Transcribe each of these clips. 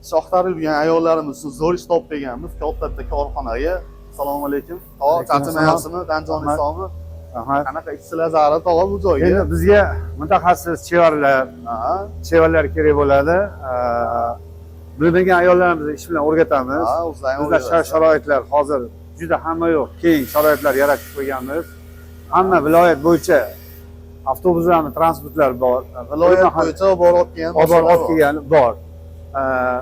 Ish axtarib yurgan ayollarimiz uchun zo'r ish topib berganmiz. Katta bitta korxonaga. Assalomu alaykum. Tog'a, Alaykum charchamayapsizmi? Danjoning Rahmat. sog'mi? Rahmat. Qanaqa ishchilar zarur tog'a bu joyga? Endi bizga mutaxassis chevarlar, Ha, chevarlar kerak bo'ladi. Bilmagan ayollarimizni ish bilan o'rgatamiz. ha, o'zlaring Bizda o'rgatasiz. sharoitlar hozir juda hamma yo'q, keng sharoitlar yaratib qo'yganmiz. Hamma viloyat bo'yicha avtobuslarni, transportlar bor. Viloyat bo'yicha olib borib olib kelgan. Olib borib olib kelgan bor.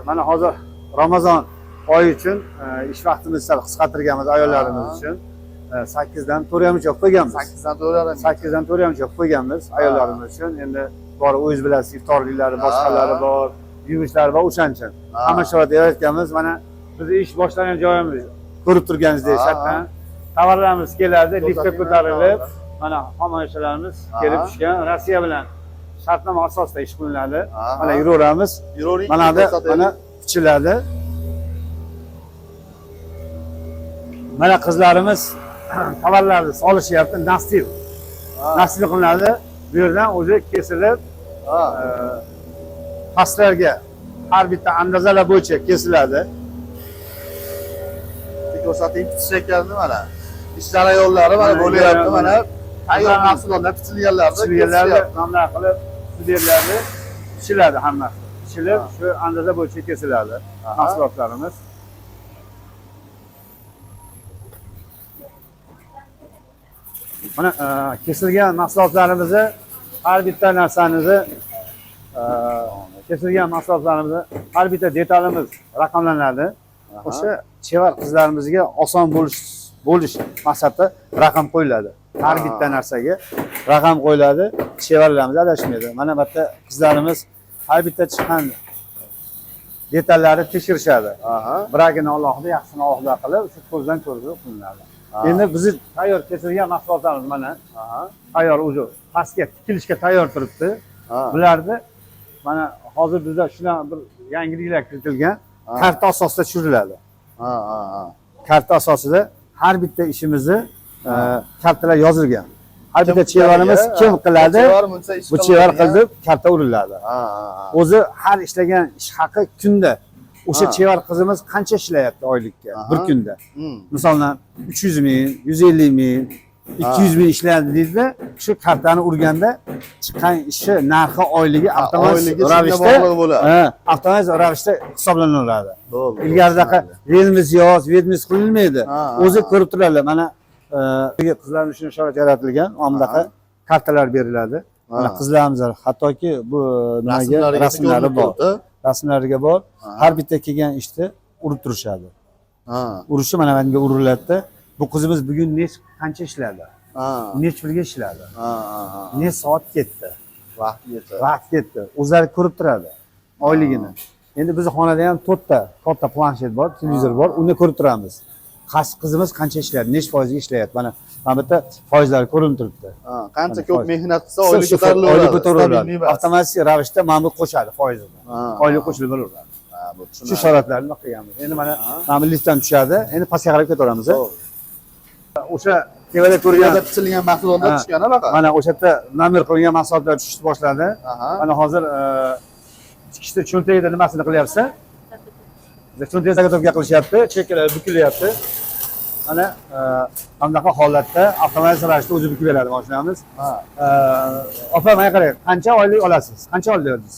Mana hozir Ramazon oyi uchun ish vaqtimizni sal qisqartirganmiz ayollarimiz uchun. 8dan 4:30 qilib qo'yganmiz. 8dan 4:30. 8dan 4:30 qilib qo'yganmiz ayollarimiz uchun. Endi bor, o'zingiz bilasiz, iftorliklari, boshqalari bor, yuvishlari bor, o'shaning uchun. Hamma sharoit yaratganmiz. Mana biz ish boshlangan joyimiz ko'rib turganingizdek shartdan tovarlarimiz keladi, liftga ko'tarilib, mana xomashyolarimiz kelib tushgan. Rossiya bilan shartnoma asosida ish qilinadi. Mana yuraveramiz. Yuravering. Mana bu mana pichiladi. Mana qizlarimiz tovarlarni solishyapti, nastil. Nastil qilinadi. Bu yerdan o'zi kesilib, pastlarga har bitta andazalar bo'yicha kesiladi. Ko'rsating, pichishayotganini mana. Ish jarayonlari mana bo'lyapti, mana tayyor mahsulotlar pichilganlarni Pichilganlarni namla qilib, beriladi, pichiladi hammasi. Pichilib, shu andaza bo'yicha kesiladi mahsulotlarimiz. Mana kesilgan mahsulotlarimizni har bitta narsamizni kesilgan mahsulotlarimizni har bitta detalimiz raqamlanadi. O'sha chevar qizlarimizga oson bo'lish maqsadida raqam qo'yiladi. Har bitta narsaga raqam qo'yiladi. Chevarlarimiz adashmaydi. Mana bu yerda qizlarimiz har bitta chiqqan detallari tekshirishadi. Bragini alohida, yaxshisini alohida qilib, shu ko'zdan ko'zga qilinadi. Endi bizni tayyor kesilgan mahsulotlarimiz mana tayyor, o'zi pastga tikilishga tayyor turibdi. Bularni mana hozir bizda shundan bir yangiliklar kiritilgan. Karta asosida tushiriladi. Karta asosida har bitta ishimizni kartalar yozilgan. Har bitta chevarimiz kim qiladi, bu chevar qildi, karta uriladi. O'zi har ishlagan ish haqi kunda. O'sha chevar qizimiz qancha ishlayapti oylikka bir kunda? Misoldan 300 ming, 150 ming, 200 ming ishladi deydida, shu kartani urganda chiqqan ishi narxi, oyligi avtomatik ravishda avtomatik ravishda hisoblanaveradi. Ilgaridaqa vedmiz yoz, vedmiz qilinmaydi. O'zi ko'rib turadilar. Mana qizlarimiz uchun sharoit yaratilgan, mana bunaqa kartalar beriladi. Mana qizlarimiz hattoki bu nimaga rasmlari bor. Rasmlariga bor. Har bitta kelgan ishni urib turishadi. Urishi mana bunga uriladida. Bu qizimiz bugun qancha ishladi? Necha pulga ishladi? Necha soat ketdi? Vaqt ketdi. O'zlari ko'rib turadi oyligini. Endi bizni xonada ham to'rtta katta planshet bor, televizor bor, uni ko'rib turamiz. Qaysi qizimiz qancha ishlayapti, necha foizga ishlayapti. Mana bu yerda foizlar ko'rinib turibdi. Qancha ko'p mehnat qilsa oylik ko'tarilaveradi. Avtomatik ravishda mana bu qo'shadi foizini. Oylik qo'shilib boraveradi. Shu sharoitlarni qilganmiz. Endi mana bu liftdan tushadi, endi pastga qarab ketaveramiz. O'sha tepada ko'rgan pichilgan mahsulotlar tushgan faqat. Mana o'sha yerda nomer qilingan mahsulotlar tushishni boshladi. Mana hozir tikishda cho'ntagida nimasini qilyapsa? Cho'ntak zagotovka qilishyapti, chekkalar bukilyapti. Mana bunaqa holatda avtomatik ravishda o'zi bukib beradi mashinamiz. Opa, mana qarang, qancha oylik olasiz? Qancha oylik oldingiz?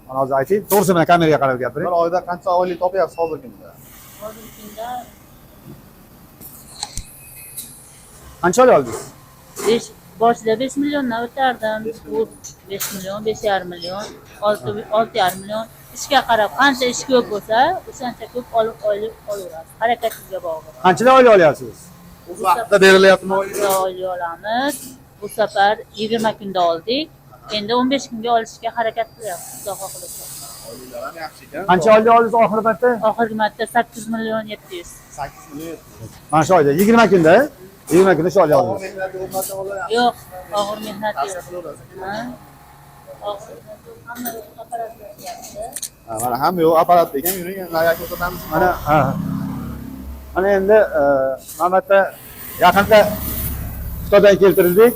Mana hozir ayting, to'g'risi mana kameraga qarab gapiring. Bir oyda qancha oylik topyapsiz hozirgi kunda? Hozirgi kunda qancha oylik oldingiz? Boshida 5 milliondan o'tardim. Bu 5 million, 5,5 million, 6,5 million. Ishga qarab qancha ish ko'p bo'lsa, o'shancha ko'p olib oylik olaverasiz. Harakatingizga bog'liq. Qanchadan oylik olyapsiz? O'z vaqtida berilyaptimi oylik? Oylik olamiz. Bu safar 20 kunda oldik. Endi 15 kunga olishga harakat qilyapmiz. Xudo xohlasa. Oyliklar ham yaxshi ekan. Qancha oylik oldingiz oxirgi marta? Oxirgi marta 8 million 700. 8 million 700. Mana shu oyda 20 kunda, 20 kunda shu oylik Og'ir oldingiz. mehnatga hurmat olyapsiz. Yo'q, og'ir mehnat yo'q. Og'ir mehnat yo'q. Hamma yo'q apparatlar ishlayapti. Mana hamma yo'q apparat ekan, yuring, narga ko'rsatamiz. Mana mana endi mana bu yerda yaqinda Xitoydan keltirdik.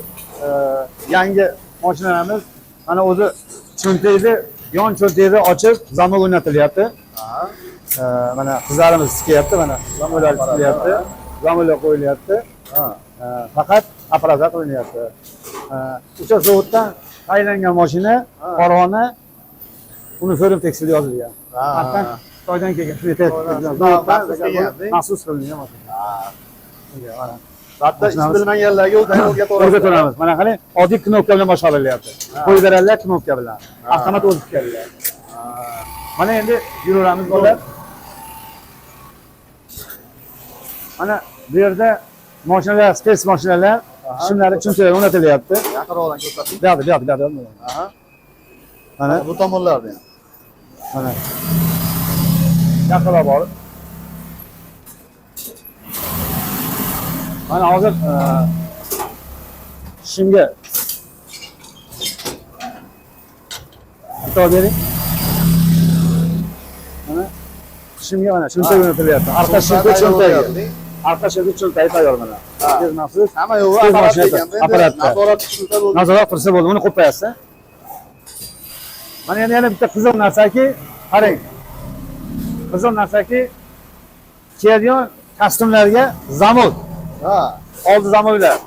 Yangi mashinalarimiz. Mana o'zi cho'ntakni, yon cho'ntakni ochib zamok o'rnatilyapti. Mana qizlarimiz tikyapti, mana zamoylar tikilyapti, zamoylar qo'yilyapti. Faqat apparatlar qilinyapti. O'sha zavoddan tayinlangan mashina, Farg'ona Uniform tekstil yozilgan. Hatto Xitoydan kelgan, zavoddan maxsus qilingan mashina. Mana. Hatto ish bilmaganlarga o'zini o'rgatamiz. O'rgatamiz. Mana qarang, oddiy knopka bilan boshqarilyapti. Qo'yib beradilar knopka bilan. Avtomat o'zi tikadilar. Mana endi yuraveramiz bolalar. Mana bu yerda mashinalar, spets mashinalar, shimlari cho'ntagiga o'rnatilyapti. Yaqinroqdan ko'rsating. Bu yoqda, bu yoqda, bu yoqda. Mana bu tomonlarda ham. Mana. Yaqinroq borib. Mana hozir shimga e'tibor bering. Mana shimga mana cho'ntak o'rnatilyapti. Arqa shimga cho'ntagi. Arqa shimga cho'ntagi tayyor mana. Tez maxsus. Hamma yo'g'i apparat deganda apparatda. Nazorat qilsa bo'ldi. Nazorat qilsa bo'ldi, uni qo'yib qo'yasiz. Mana endi yana bitta qiziq narsaki, qarang. Qiziq narsaki, kiyadigan kostyumlarga zamok. Oldi zamoylar.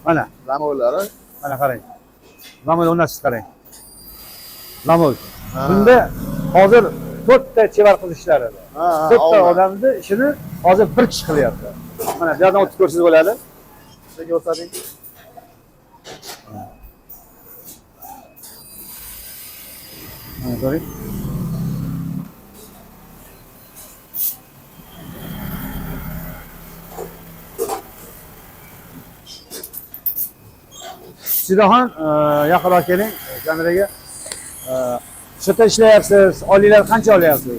Mana. Zamoylari. Mana qarang. Zamoylar o'rnatishni qarang. Zamok. Bunda hozir 4 ta chevar qiz ishlari. 4 ta odamni ishini hozir bir kishi qilyapti. Mana bu yerdan o'tib ko'rsangiz bo'ladi. Sizga ko'rsating. Mana ko'ring. Sidoxon, yaqinroq keling kameraga. Shu yerda ishlayapsiz, oyliklar qancha olyapsiz?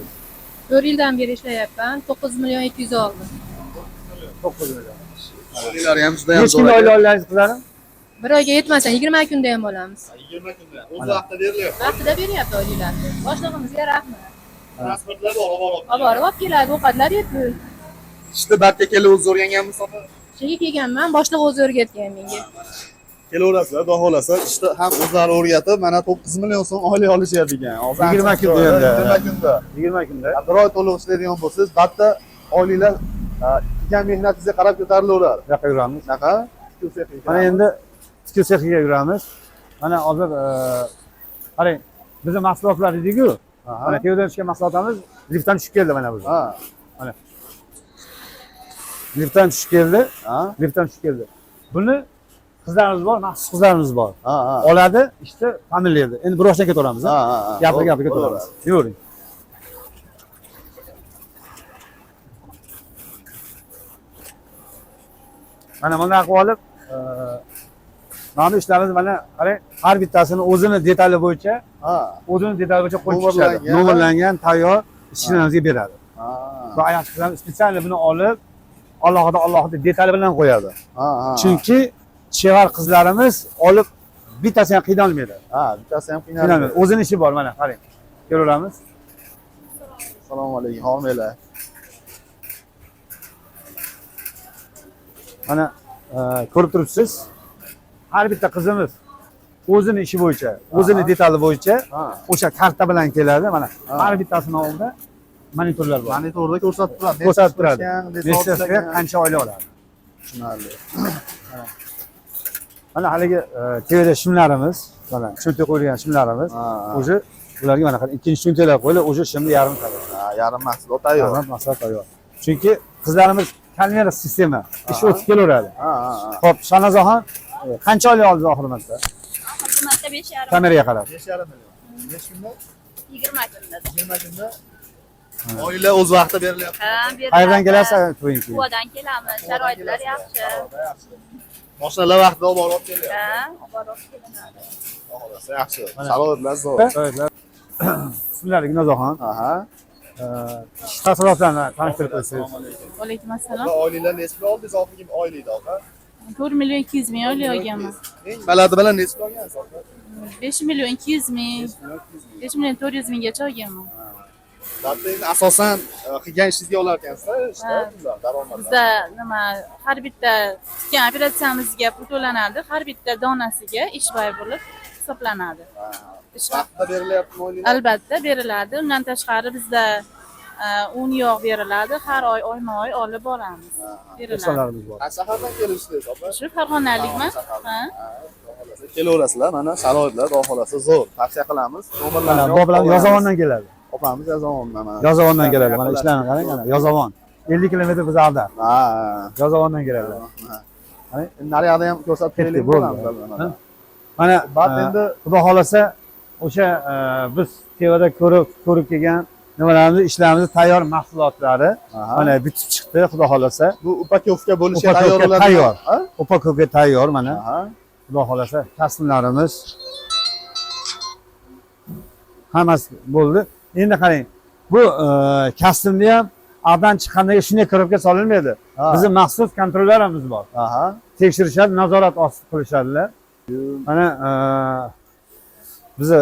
4 yildan beri ishlayapman, 9 million 200 oldim. 9 million. Oyliklar ham juda ham Necha kunda oylik olyapsiz qizlarim? Bir oyga yetmasa 20 kunda ham olamiz. 20 kunda. O'z vaqtida berilyapti. Vaqtida beryapti oyliklarni. Boshlig'imizga rahmat. Transportlar bor, olib borib. Olib borib olib keladi, ovqatlar yetib. Ishni barcha kelib o'zi o'rganganmiz opa? Ishga kelganman, boshliq o'zi o'rgatgan menga. Kelaverasizlar, xudo xohlasa, ishni ham o'zlari o'rgatib, mana 9 million so'm oylik olishyapti ekan. Hozir 20 kunda endi. 20 kunda. 20 kunda. Bir oy to'liq ishlaydigan bo'lsangiz, albatta oyliklar qilgan mehnatingizga qarab ko'tarilaveradi. Bu yoqqa yuramiz. Shunaqa tikuv sexiga. Mana endi tikuv sexiga yuramiz. Mana hozir qarang, bizning mahsulotlar dedik-ku. Mana tevadan tushgan mahsulotlarimiz liftdan tushib keldi mana bu. Mana. Liftdan tushib keldi. Liftdan tushib keldi. Buni qizlarimiz bor, maxsus qizlarimiz bor. Oladi, ishni ta'minlaydi. Endi bir oshdan ketaveramiz. Gapir-gapir ketaveramiz. Yuring. Mana bunday qilib olib, mana ishlarimiz mana qarang, har bittasini o'zini detali bo'yicha, o'zini detali bo'yicha qo'yib chiqishadi. Nomerlangan, tayyor ishchilarimizga beradi. Va ayoq qizlarimiz spetsialni buni olib, alohida alohida detali bilan qo'yadi. Chunki chevar qizlarimiz olib bittasi ham qiynalmaydi. Bittasi ham qiynalmaydi. O'zini ishi bor mana qarang. Ko'raveramiz. Assalomu alaykum, homiylar. Mana ko'rib turibsiz. Har bitta qizimiz o'zini ishi bo'yicha, o'zini detali bo'yicha o'sha karta bilan keladi. Mana har bittasini oldida monitorlar bor. Monitorda ko'rsatib turadi. Ko'rsatib turadi. Necha qancha oylik oladi. Tushunarli. Mana haligi TVda shimlarimiz, mana cho'ntak qo'yilgan shimlarimiz, o'zi ularga mana qarang, ikkinchi cho'ntaklar qo'yilib, o'zi shimni yarim tayyor. Yarim mahsulot tayyor. Yarim mahsulot tayyor. Chunki qizlarimiz konveyer sistema, ish o'tib kelaveradi. Xo'p, Shahnozaxon, qancha oylik oldingiz oxirgi marta? Oxirgi marta 5,5. Kameraga qarab. 5,5 million. 5 kunda? 20 kunda. 20 kunda. Oila o'z vaqtida berilyapti. Ha, beriladi. Qayerdan kelasiz? Quvadan kelamiz. Sharoitlar yaxshi. Mashinalar vaqtida olib borib kelyapti. Ha, olib borib kelinadi. Xohlasa yaxshi. Sharoitlar zo'r. Sharoitlar. Bismillah, Gulnozaxon. Ish taassurotlarini tanishtirib qo'ysangiz. Alaykum assalom. Oilalar necha pul oldingiz oxirgi oylikda opa? 4 million 200 ming oylik olganman. Eng baland bilan necha pul olgansiz opa? 5 million 200 ming. 5 million 400 minggacha olganman. Albatta endi asosan qilgan ishingizga olar ekansizlar, ishda pullar, daromadlar. Bizda nima har bitta tikkan operatsiyamizga pul to'lanadi, har bitta donasiga ishbay bo'lib hisoblanadi. Ish Vaqtida berilyaptimi oyliklar? Albatta beriladi. Undan tashqari bizda un, yog' beriladi. Har oy oyma-oy olib boramiz. Beriladi. Ehsonlarimiz bor. Qaysi shahardan kelib ishlaysiz opa? Shu Farg'onalikman. Ha? Kelaverasizlar, mana sharoitlar xudo xohlasa zo'r. Tavsiya qilamiz. Mana Nomerlarni bu bilan Yozovondan keladi. Opamiz Yozovondan mana. Yozovondan keladi. Mana ishlarni qarang, mana Yozovon. 50 kilometr bizlarda. Ha. Yozovondan keladi. Endi naryoqda ham ko'rsatib Ketdik, kelaylik bo'ldi. bo'lamiz mana. Ha? Mana Bat endi xudo xohlasa o'sha biz TVda ko'rib kelgan nimalarimiz, ishlarimiz tayyor mahsulotlari Aha. mana bitib chiqdi, xudo xohlasa. Bu upakovka bo'lishiga Upakovka tayyor bo'ladi. tayyor. Ha? Upakovka tayyor mana. Aha. Xudo xohlasa taslimlarimiz hammasi bo'ldi. Endi qarang, bu kastimni ham adan chiqqandan keyin shunday korobka solinmaydi. Ha. Bizim maxsus kontrollerimiz bor. Aha. Tekshirishadi, nazorat ostida qilishadilar. Mana bizni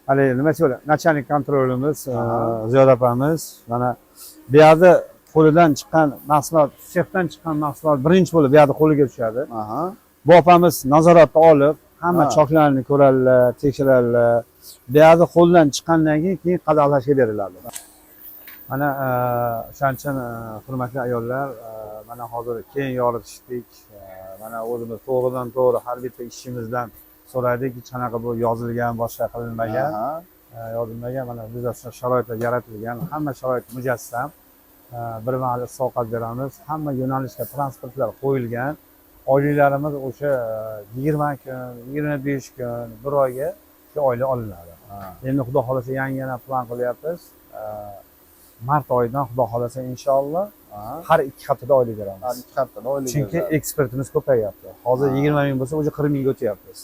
haligi nima deydi, начальник kontrolimiz Ziyoda opamiz mana bu yerda qo'lidan chiqqan mahsulot, sexdan chiqqan mahsulot birinchi bo'lib bu yerda qo'liga tushadi. Aha. Bu opamiz nazoratda olib, hamma Ha. choklarni ko'radilar, tekshiradilar. Bu yerda qo'ldan chiqqandan keyin qadoqlashga beriladi. Mana o'shaning uchun hurmatli ayollar, mana hozir keng yoritishdik. Mana o'zimiz to'g'ridan to'g'ri har bitta ishchimizdan so'radik, hech qanaqa bu yozilgan, boshqa qilinmagan. Aha. Yozilmagan. Mana bizda sharoitlar yaratilgan, hamma sharoit mujassam. Bir mahal issiq ovqat beramiz, hamma yo'nalishga transportlar qo'yilgan. Oyliklarimiz o'sha 20 kun, 25 kun, bir oyga shu oylik olinadi. Endi xudo xohlasa yangi yana plan qilyapmiz. Mart oyidan xudo xohlasa inshaalloh har 2 haftada oylik beramiz. Har 2 haftada oylik Chunki beriladi. eksportimiz ko'payyapti. Hozir 20 ming bo'lsa, o'sha 40 mingga o'tyapmiz.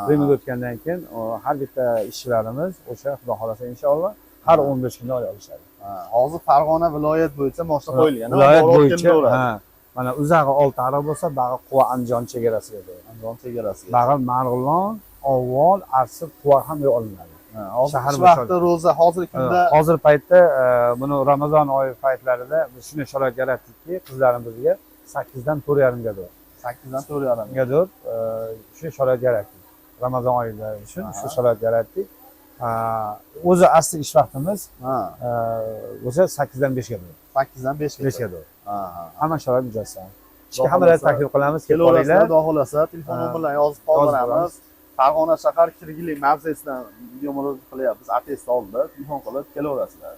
40 mingga o'tgandan keyin har bitta ishchilarimiz o'sha xudo xohlasa inshaalloh har 15 kunda oylik olishadi. Hozir Farg'ona viloyat bo'yicha moshina qo'yilgan. Viloyat bo'yicha, ha, mana uzog'i Oltiariq bo'lsa, bag'i Quva Andijon chegarasiga. Andijon chegarasiga. Bag'i Marg'ilon, Ovvol, Arsib, Quva ham olinadi. Hozir Shahar ish vaqti ro'za hozirgi kunda hozir paytda buni Ramazon oyi paytlarida biz shunday sharoit yaratdikki, qizlarimizga 8dan 4:30 gadir. 8dan 4:30 gadir shu sharoit yaratdik. Ramazon oyida uchun shu sharoit yaratdik. O'zi asli ish vaqtimiz o'sha 8dan 5 gadir. 8dan 5 5 gadir. Hamma sharoit mujassam. Ishga Xudo hammalarni xohlasa, taklif qilamiz, kelib Kelaverasizlar, olinglar. xudo xohlasa telefon nomerlarini yozib qoldiramiz. Farg'ona shahar Kirgili mavzesidan video murojaat qilyapmiz. Artist oldida telefon qilib kelaverasizlar.